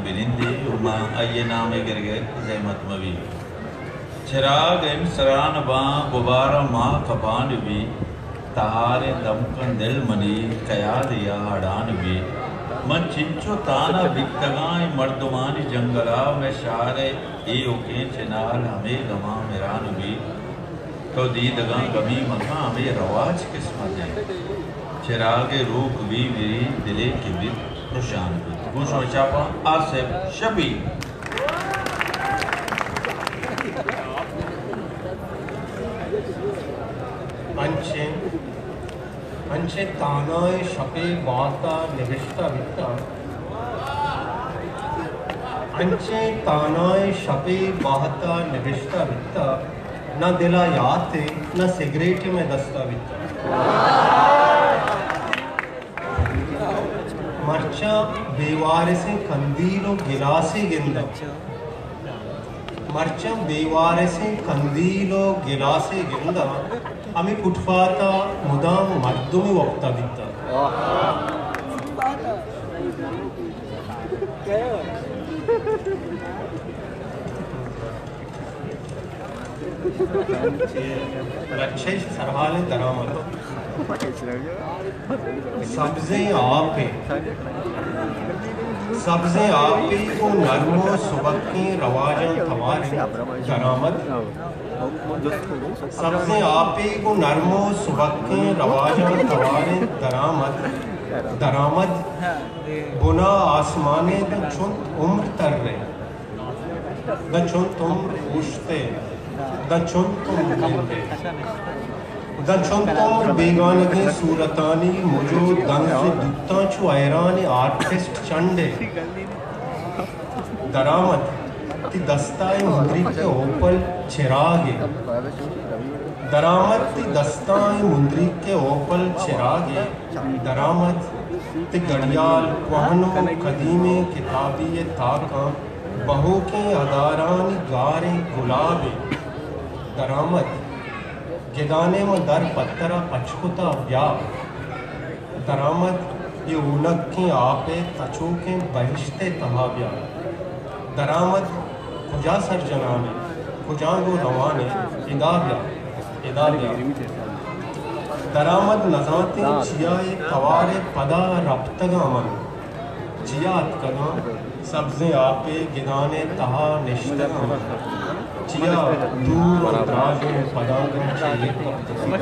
بنندے و ما آئی ءِ نام ءَ گرگ ءَ زحمت مہ بی۔ چراگ امسران باں، گبارا ماہ کپان بی، تہاریں دمکاں دل منی قیادے ءَ اڑان بی۔ من چنچو تانا بیتگاں اے مردمانی جنگل ءَ، مئے شہر ءِ ایوکیں چنال ہمے گماں مران بی۔ تو دیدگاں گمی مکن، ہمے رواج قسمت انت۔ چراگے روک بی مری، دلے کہ بیت روشان بیت۔ گوں شما چاپاں آصف شبیر۔ انچیں، انچیں تانائیں شپے بہتا نبشتہ بیتا۔ انچیں تانائیں شپے بہتا نبشتہ بیتا۔ نہ دل ءَ یات ءَ، نہ سگریٹ مئے دست ءَ بیتگ۔ مرچاں بے وارثیں کندیل و گلاسے گنداں۔ مرچاں بے وارثیں کندیل و گلاسے گنداں۔ ہمے فٹ پاتھ ءَ مدام مردمے وپتہ بیتگ۔ لچہ سرحالیں درآمد۔ سبزیں آپے، سبزیں آپے گوں نرم و سبکیں رواجاں تواریں درآمد۔ سبزیں آپے گوں نرم و سبکیں رواجاں تواریں درآمد۔ درآمد بنا آسمانے داں چنت عمر ترے۔ داں چنت عمر اوشتے، داں چنت عمر گندے، داں چنت عمر بیگانگیں صورتانی مجو دنز و دوتاں چو حیران آرٹسٹ چنڈے۔ درآمد، تئی دستا اے مندریک ءِ اوپل چراگے۔ درآمد، تئی دستا اے مندریک ءِ اوپل چراگے۔ درآمد، تئی گڑیال کوہن و قدیمیں کتابی ءِ تاکاں بہوکیں ادارانی گاریں گلابے۔ درآمد، گدانے من در پترا پچ کتا بیا۔ درآمد، اے ہونکیں آپ ءِ تچوکیں بہشت ءِ تہا بیا۔ درآمد، کجا سر جنان ئے؟ کجا گوں روان ئے؟ ادا بیا، ادا بیا۔ درآمد، نزانتیں چیا اے توار ءِ پدا رپتگاں من۔ چیا اتکگاں سبزیں آپ ءِ گدان ءِ تہا نشتگاں من۔ چیا دور و دراجیں پدانکاں چیر کپتگاں۔